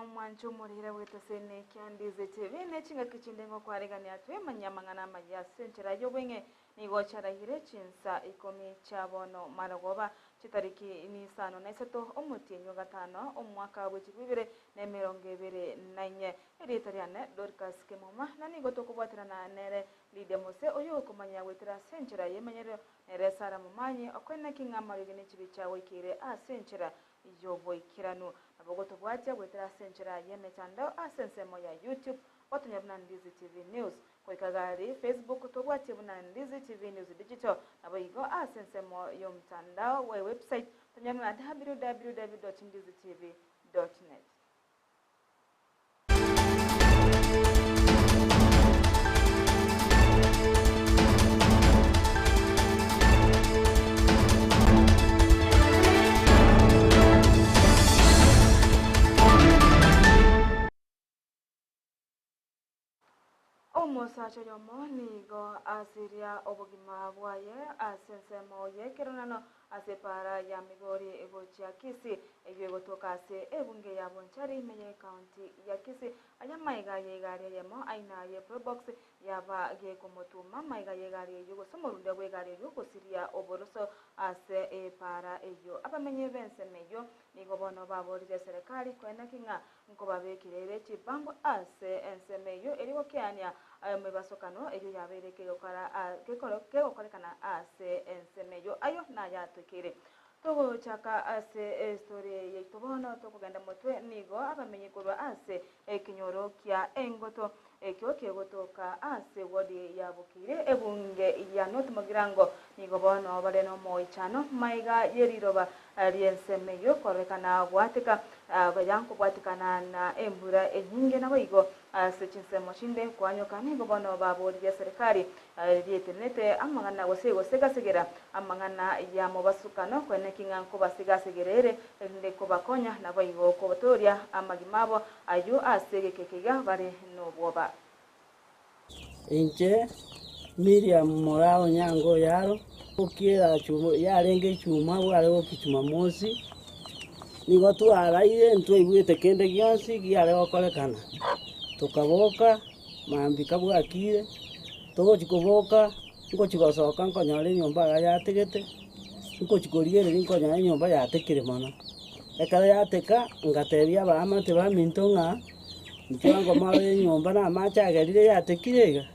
omwancho omorere bw'eteseni kia Ndizi TV ne chingaki chinde ngokwaregania twemanyie amang'ana amaya ase enchera y'obweng'e nigo chiarahire chinsa ikomi chia bono marogoba chitariki nisano na isato omotienyi o gatano omwaka bwe chilifu ibere na emerongo ebere na inye. Erieta riane Dorcas Kemuma na nigo tokobwaterana nere Lydia Mose oyio okomanya goetera ase enchera y'emenyerero nere Sarah Momanyi okoeneki ng'a amariogi ne chibi chiagoikeire ase enchera y'oboikeranu. Nabo gotobwatia goetera ase enchera y'emetandao ase ensemo ya YouTube, gotonya buna Ndizi TV News. Goika gari Facebook tobwatie buna Ndizi TV News Digital. Naboigo ase ensemo y'omtandao bwe website tonya buna www.ndizitv.net. Omosacha oyomo nigo asiria obogima bwaye ase ensemo y'ekerorano ase epaara ya Migori gochia Kisii, eyio egotoka ase ebunge ya Bonchari ime y'ecounty ya Kisii. Aya amaiga y'egari eyemo aina ye Probox yaba gekomotuma amaiga y'egari eyio gose omorundia bw'egari eyio gosiria oboroso ase epaara eyio. Abamenyi b'ensemo eyio nigo bono baborire eserekari koeneki ng'a Nkobabekire ere chibambo ase ensemo eyio eria gokeania emebasokano eyio yabeire kegokorekana ase ensemo eyio. Ayio nayatwekeire. Togochaka ase estori yaito bono tokogenda motwe nigo abamenyi korwa ase ekenyoro kia Engoto ekio kegotoka ase wodi ya Bukiri ebunge ya North Mugirango nigo bono bare nomoichano maiga yeriroba ri'ensemo eyio kororekana goateka yankobwatekana na embura enyinge naboigo ase chinsemo chinde koanyoka nigo bono baboririe serikali rietenenete amang'ana gose gosegasegera amang'ana ya mobasukano koeneki ng'a nkobasigasegera ere erinde kobakonya naboigo kobotoria amagima abo ayio ase egeka eke iga bare nobwoba. Inche Miriam moraa Onyango Oyaro, okiera yarenge echuma bware gokia Jumamosi, nigo twaraire ntwaigwete kende gionsi giare gokorekana, tokaboka mambia kabwakire, togochia koboka, ngochia gosoka nkonyora enyomba iga yategete, ngochia korigereria nkonyora enyomba yatekire mono. Ekero yateka, ngatebia abaamate baminto ng'a. Inchuo ngomore enyomba na amache agerire yatekire iga.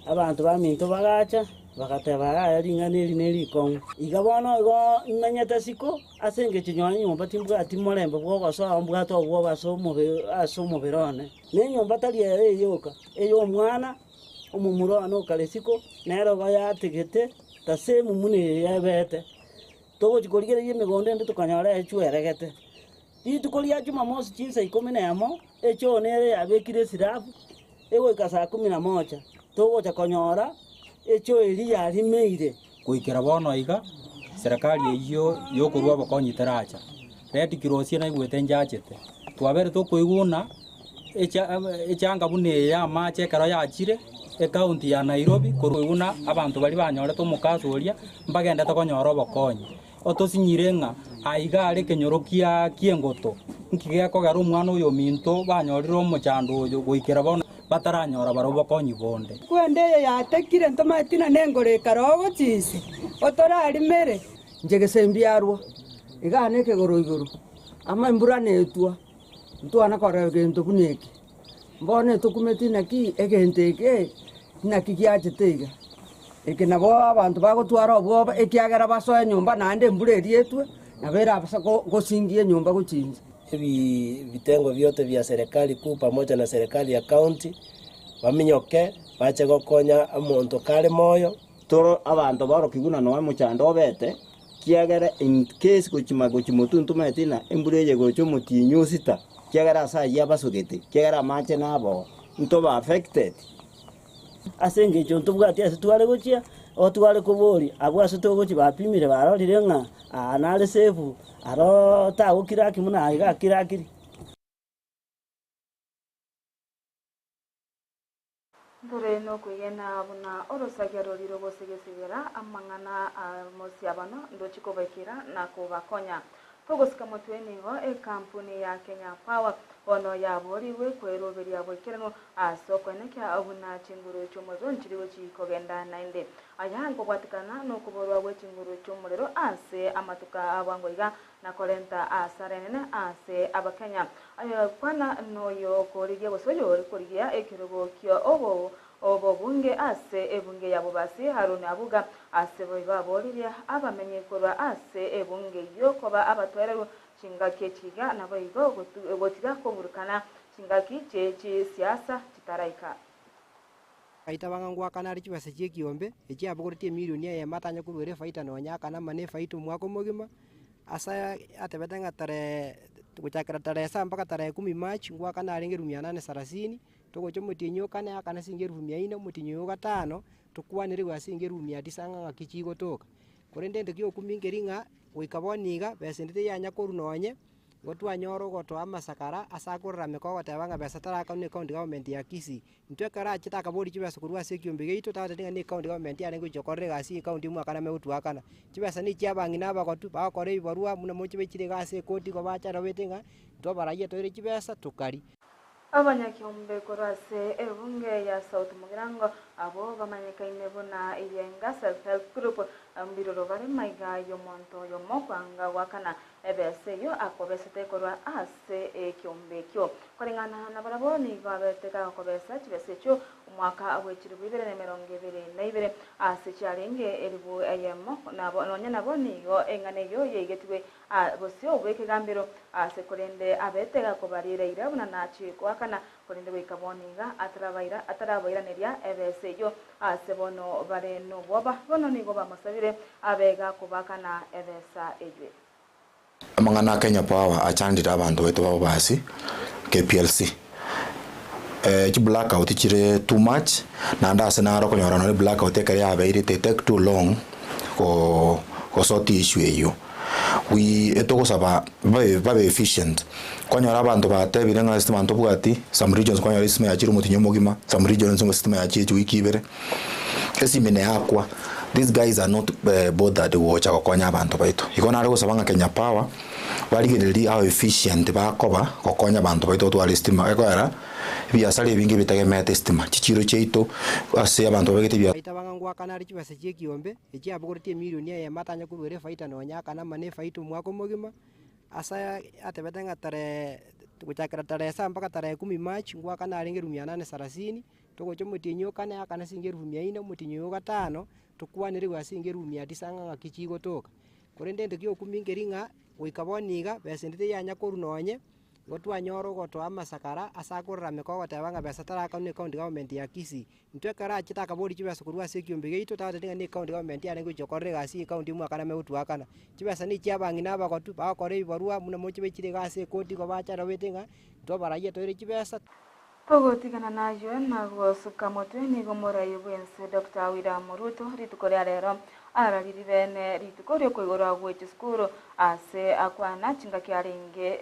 Abanto baminto bagacha, bagateba yaya ring'ana eri nerikong'u. Iga bono igo imenyete isiko, ase engencho nyowe nyomba timbwati morembe bw'ogosoa mbwate obwoba ase omobe ase omobere one. Na enyomba tari ere eyoka, ey'omwana omomura one okare isiko, nere igo yategete tasemu buna eye ebete. Togochia korigereria emegondo ende tokanyora echweregete. Rituko ria Jumamosi chinsa ikomi nemo, echoo nere yabekire esirabu, egoika saa kumi na moja, togocha konyora echoo eria yarimeire. Goikera bono iga, serikali eyio yokorua obokonyi teracha. Red Cross naigwete nchachete, twabere tokoigwa buna echa echanga buna eye ya amache ekero yachire ecounty ya Nairobi korwa buna abanto baria banyorete omokaso oria mbagendete konyora obokonyi. Otosinyire ng'a aiga are ekenyoro kia ki'engoto, nki gekogera omwana oyo ominto banyorire omochando oyo goikera bono bataranyora barabwo bokonyi bonde? Kwende eye yatekire ntomanyeti na nengoro ekare ogochia inse, otorarimere. Inche gese mbiarwa, igaa nekegoro igoro, ama embura netwa, ntwana korora egento buna eke. Bono etokumeti naki egento eke naki giachete iga. Eke nabo abanto bagotwara obwoba ekiagera basoe nyomba naende embura eria etwe, nabo erabase gosingia enyomba gochia inse. Ebi vitengo vyote vya serikali kuu pamoja na serikali ya county baminyoke bache gokonya omonto kare moyo. Toro abanto baorokigwe na noe mochando obete, kiagera in case gochima gochia motwe ntomaeti ng'a embura eye egocha omotienyi o sita, kiagera ase ayio abasogete, kiagera amache naboo, ntobe affected. Ase engencho ntobwati ase tware gochia, otware koboria abwo ase togochia bapimire barorire ng'a aa nare safe, aro tagokiraki buna aiga akirakiri. Ntore nokwegena buna orosagia roria rogosegesegera amang'ana a mosiabano ndochi kobaikera na kobakonya. Togosika motwe nigo ekampuni ya Kenya Power bono yaborigwe kweroberia boikeranu ase okoenekia buna chinguru chi'omorero nchiri gochi kogenda naende. Aya nkobwatekana nokoborwa gwe chinguru chi'omorero ase amatuko a bwango iga na korenta asara enene ase Abakenya. Aye kwana noyo okorigia gose oyore korigia ekerogo kio obo obobunge ase ebunge ya Bobasi, Haruni Abuga, ase boigo aboririe abamenyi korwa ase ebunge eyio koba abatoereru chingaki echi iga naboigo gotiga koburukana chingaki chie chisiasa chitaraika. Baita bang'a ngoakana are chibesa chi'ekiombe, echi abogoretie emilioni eyemo atanye koruera efaida nonya akana ama na efaida omwaka omogima, ase atebete ng'a tarehe gochakera tarehe saba mpaka tarehe kumi march, ngoakana arenge elfu mia nane sarasini, togocha omotienyi o kane akana siringi elfu mia ine, omotienyi oyo o gatano, tokwanerigwe ase siringi elfu mia tisa ng'a ng'aki chigotoka. Korende egento kia okumia nkeri ng'a, goika bono iga, besa ende teyanya korwa nonye, igo twanyora ogotoa amasakara ase akorarameka ogoteba ng'a besa tarakanwa na ecounty government ya Kisii. Intwe ekero achete akaboria chibesa korwa ase ekiombe giaito, tagotebi ng'a ne ecounty government yarenge gochia gokorera egasi eye ecounty omwaka name gotwakana. Chibesa ne chia abang'ina abagotu, bagokora ebibarua buna moche baichire iga ase ekoti igo bacha nabo ng'a, intwe abaraiyo toire chibesa tokaria. Abanyakiombe korwa ase ebunge ya South Mugirango abwo bamanyekaine buna Eyenga Self Help Group mbiroro bare maiga y'omonto oyomo kwanga goakana ebesa eyio akobesete korwa ase ekiombe ekio. Koreng'ana nabarabwo nigo abete gakobesa chibesa echio omwaka bwe 2022 ase chiarenge eribu eyemo nabo nonya nabo nigo eng'ana eyio yaigetigwe Bosio bw'ekegambero aase korende abete gakobarira ira buna nachie goakana, korende goika bono iga atarabaira atarabairaneria ebesa eyio aase bono bare nobwoba. Bono nigo bamosabire abe gakobaakana ebesa eywe. Amang'ana a Kenya Power achandire abanto baito ba Bobasi, KPLC. Chiblackout chire too much, naende ase naro okonyora nonye blackout ekero yabeire it take too long gosort issue eywo. We etogosaba babe babe efficient, kwanyora abanto batebire ng'a estima ntobwati, some regions kwanyora estima yachire omotienyi omogima, some regions ng'a estima yachire chiwiki ibere, esimi neyakwa, these guys are not bothered gocha gokonya abanto baito. Igo nare gosaba ng'a Kenya Power. Barigererie how efficient bakoba gokonya abanto baito gotwara estima, egoera ebiasara ebinge bitegemeete estima, chichiro chiaito ase abanto babegete ebia. Baita bang'a ngoakana are chibesa chi'ekiombe, echi abogoretie emilioni eyemo atanye koruera efaida nonya akana ama na efaida omwaka omogima, ase atebete ng'a tarehe gochakera tarehe saba mpaka tarehe kumi march, ngoakana arenge elfu mia nane sarasini, togocha omotienyi o kane akana siringi elfu mia ine, omotienyi oyo o gatano, tokwanerigwe ase siringi elfu mia tisa ng'a ng'aki chigotoka. Korende egento kia okumia nkeri ng'a goika bono iga, besa ende teyanya korwa nonye, igo twanyora ogotoa amasakara ase akorarameka ogoteba ng'a besa tarakanwa na ecounty government ya Kisii. Intwe ekero achete akaboria chibesa korwa ase ekiombe giaito, tagotebi ng'a ne ecounty government yarenge gochia gokorera egasi eye ecounty omwaka name gotwakana. Chibesa ne chia abang'ina abagotu, bagokora ebibarua buna moche baichire iga ase ekoti igo bacha nabo ng'a, intwe abaraiyo toire chibesa. Togotigana nayio na gosuka motwe nigo omorai bw'ense Doctor William Ruto rituko ria rero arariri bene rituko riokoigorwa gwe chisukuru ase akwana chingaki arenge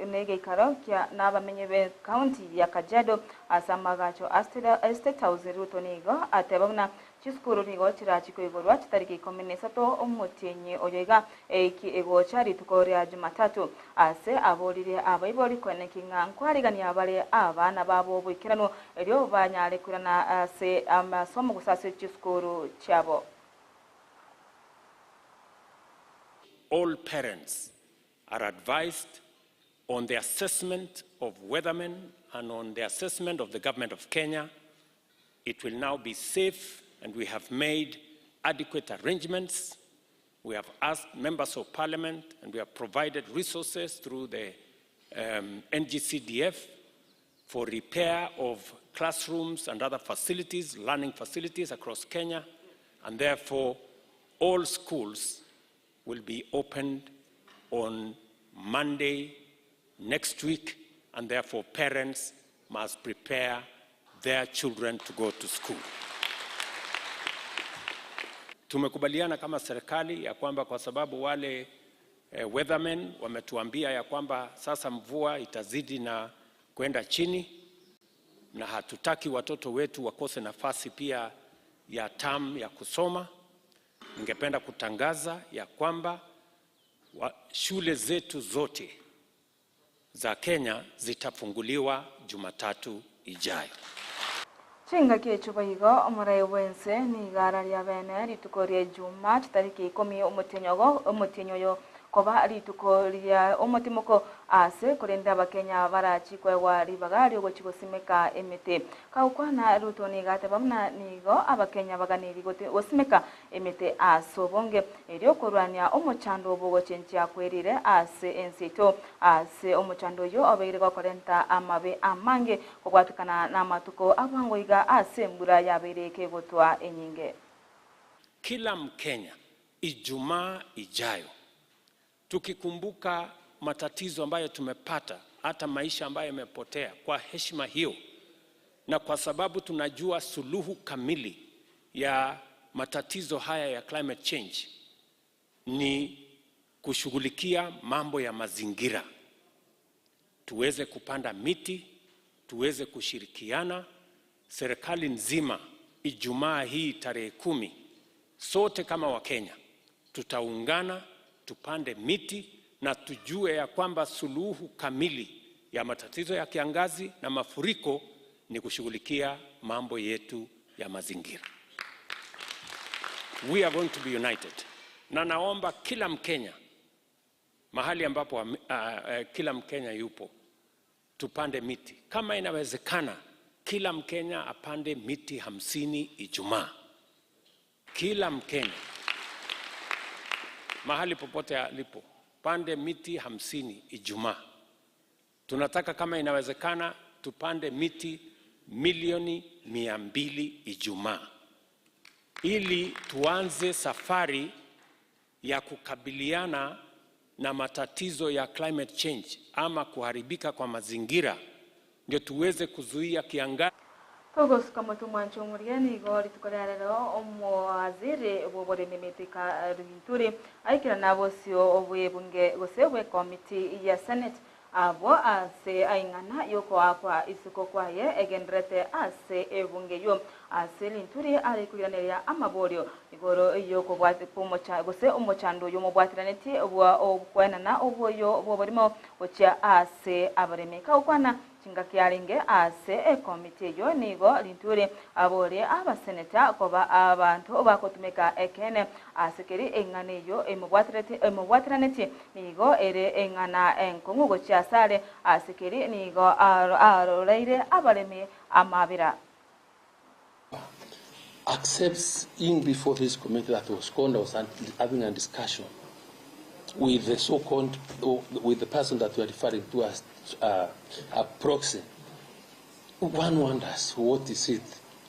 negeikaro kia nabamenyi be county ya Kajiado ase amagacho a State House. Ruto nigo ateba buna Chisukuru nigo chirachi koigorwa chitariki ikomi na isato omotienyi oyo iga, eiki egocha rituko ria Jumatatu. Ase aboririe abaibori koeneki ng'a nkwarigania bare abana babo boikeranu erio banyare koirana ase amasomo gose ase chisukuru chiabo. All parents are advised on the assessment of weathermen and on the assessment of the government of Kenya It will now be safe and we have made adequate arrangements. We have asked members of parliament and we have provided resources through the NGCDF for repair of classrooms and other facilities, learning facilities across Kenya, and therefore all schools will be opened on Monday next week, and therefore parents must prepare their children to go to school. Tumekubaliana kama serikali ya kwamba kwa sababu wale weathermen wametuambia ya kwamba sasa mvua itazidi na kwenda chini, na hatutaki watoto wetu wakose nafasi pia ya term ya kusoma. Ningependa kutangaza ya kwamba Wa, shule zetu zote za Kenya zitafunguliwa Jumatatu ijayo. Chingaki echio boigo omorai bw'ense nigo ararie abene rituko ria Ijumaa chitariki ikomi omotienyi ogo omotienyi oyo koba rituko ria omotimoko ase korende Abakenya barachi koegwa ribaga riogochi gosimeka emete. Kagokwana Ruto nigo ateba buna nigo Abakenya baganeirie gosimeka emete ase obonge, erio korwania omochando bw'ogochenchia kwerire ase ense yaito. Ase omochando oyio obeire gokorenta amabe amange kobwatekana namatuko a bwango iga ase embura yabeire kegotwa enyinge. Kila Mkenya Ijumaa ijayo tukikumbuka matatizo ambayo tumepata, hata maisha ambayo yamepotea, kwa heshima hiyo na kwa sababu tunajua suluhu kamili ya matatizo haya ya climate change ni kushughulikia mambo ya mazingira, tuweze kupanda miti, tuweze kushirikiana serikali nzima. Ijumaa hii tarehe 10, sote kama Wakenya tutaungana tupande miti na tujue ya kwamba suluhu kamili ya matatizo ya kiangazi na mafuriko ni kushughulikia mambo yetu ya mazingira. We are going to be united. Na naomba kila Mkenya mahali ambapo kila Mkenya yupo tupande miti. Kama inawezekana, kila Mkenya apande miti 50 Ijumaa. Kila Mkenya mahali popote alipo pande miti 50 Ijumaa. Tunataka kama inawezekana tupande miti milioni 200 Ijumaa, ili tuanze safari ya kukabiliana na matatizo ya climate change ama kuharibika kwa mazingira, ndio tuweze kuzuia kiangazi. Togosuka motwe mwanche omoria nigo rituko ria rero omowaziri bw'oboremi Mithika Linturi aikera bosio bw'ebunge gose bw'ekomiti ya Senate abwo ase aing'ana yokoakwa isiko kwaye egenderete ase ebunge eyo. Ase Linturi are koiraneria amaborio igoro yokobwati kwomocha gose omochando oyo omobwateranetie bwa okwenana obwoyo bw'oborimo gochia ase abaremi. Kagokwana chingaki arenge ase ekomiti eyo nigo Linturi aborie abaseneta koba abanto bagotumeka ekeene ase keri eng'ana eyo emobwateranetie nigo ere eng'ana enkong'u gochia asare ase keri nigo aroreire abaremi amabera. Accepts in before this committee that was called, I was having a discussion with the so-called, with the person that we are referring to as a proxy. One wonders what is it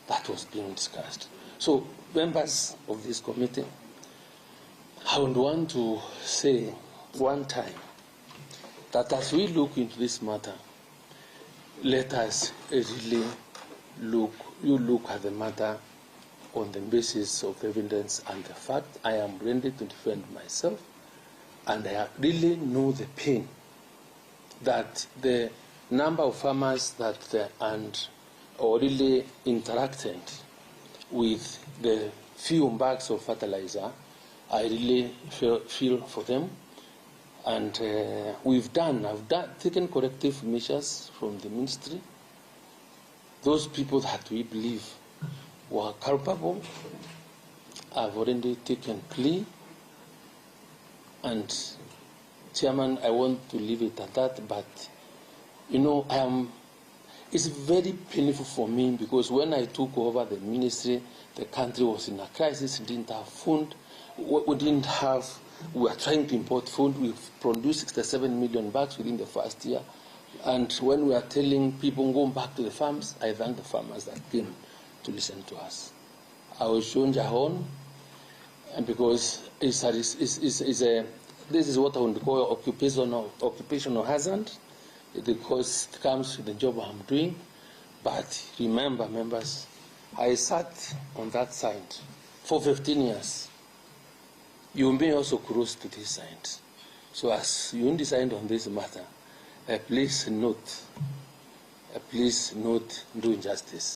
that was being discussed. So, members of this committee, I would want to say one time that as we look into this matter, let us really look, you look at the matter on the basis of evidence and the fact. I am ready to defend myself, and I really know the pain that the number of farmers that the, and or really interacted with the few bags of fertilizer, I really feel for them. And we've done, I've done, taken corrective measures from the ministry. Those people that we believe were culpable have already taken plea. And Chairman, I want to leave it at that, but it's very painful for me because when I took over the ministry, the country was in a crisis, didn't have food, we didn't have, we were trying to import food. We've produced 67 million bags within the first year. And when we are telling people go back to the farms, I thank the farmers that came to listen to us. I was shown Jahon, and because this is what I would call occupational hazard, because it comes with the job I'm doing. But remember, members, I sat on that side for 15 years. You may also cross to this side. So as you decide on this matter, please not do injustice.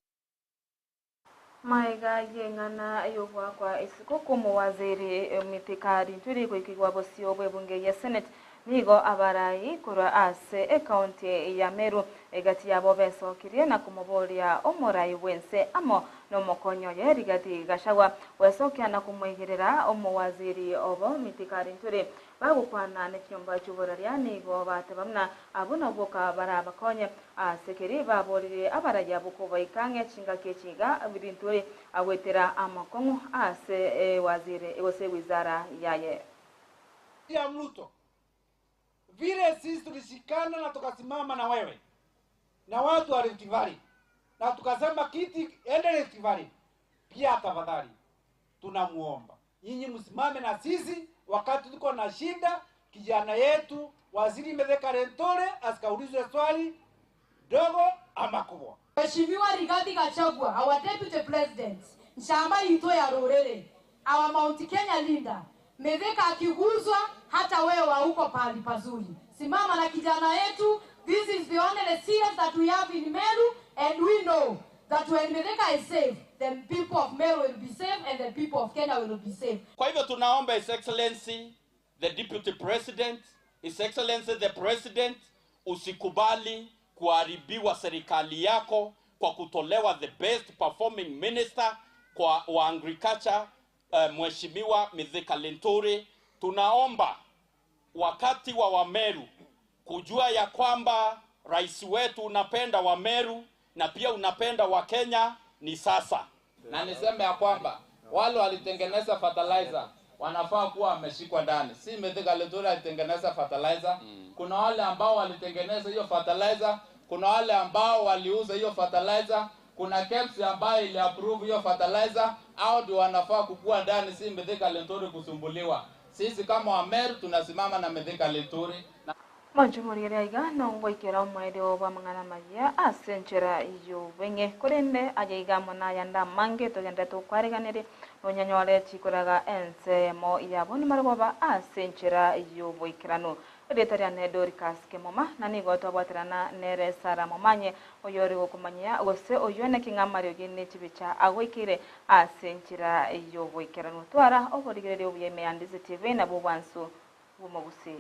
Maega y'eng'ana y'ogoakwa isiko kw'omowaziri Mithika Linturi goikigwa bosio bw'ebunge ya Senate nigo abarai korwa ase ekaunti ya Meru egati yabo besokirie na komoboria omorai bw'ense amo nomokonyi oye Rigathi Gachagua gwesokia na komoigerera omowaziri obo Mithika Linturi. Bagokwana nechinyomba chi'oboraria nigo bateba buna abwo nabwo boka barabakonye. Ase keri baborire abarayia bokobaika ang'e chingaki echi iga rinturi agoetera amakong'u ase ewaziri gose ewizara yaye. William Ruto, vile sisi tulishikana na tukasimama na wewe na watu wa Rift Valley na tukasema kiti ende Rift Valley, pia tafadhali tunamuomba nyinyi msimame na sisi wakati tuko na shida. Kijana yetu Waziri Mithika Linturi asikaulizwe swali dogo ama kubwa. Mheshimiwa Rigathi Gachagua, our deputy president, nshamba ito ya ruriri, our Mount Kenya leader, Mithika akiguzwa, hata wewe hauko pahali pazuri. Simama na kijana yetu. This is the only CS that we have in Meru, and we know that when Mithika is safe, the people of Meru will be safe and the people of Kenya will be safe. Kwa hivyo tunaomba His Excellency the Deputy President, His Excellency the President, usikubali kuharibiwa serikali yako kwa kutolewa the best performing minister kwa wa agriculture, Mheshimiwa Mithika Linturi. Tunaomba wakati wa Wameru kujua ya kwamba rais wetu unapenda Wameru na pia unapenda Wakenya ni sasa. Na niseme ya kwamba wale walitengeneza fertilizer wanafaa kuwa wameshikwa ndani, si Mithika Linturi alitengeneza fertilizer. Kuna wale ambao walitengeneza hiyo fertilizer, kuna wale ambao waliuza hiyo fertilizer, kuna KEBS ambayo ili approve hiyo fertilizer, au ndio wanafaa kukua ndani, si Mithika Linturi kusumbuliwa. Sisi kama Wameru tunasimama na Mithika Linturi. Monchumuriere iga nongoikera omwere bwa mang'ana maya ase enchera y'obweng'e korende aye iga monayanda mange togende tokwariganere nonyanyore chikoraga ensemo yabo nimarogoba ase enchera y'oboikeranu erieta riane Dorcas Kemoma na nigo twabwaterana nere Sara Momanye oyo ori gokomanyia gose oyo naki ng'amariogi ne chibicha agoikire ase enchera y'oboikeranu twara oborigereria obuya ime ya Ndizi TV nabwo bwansu bw'omogusi.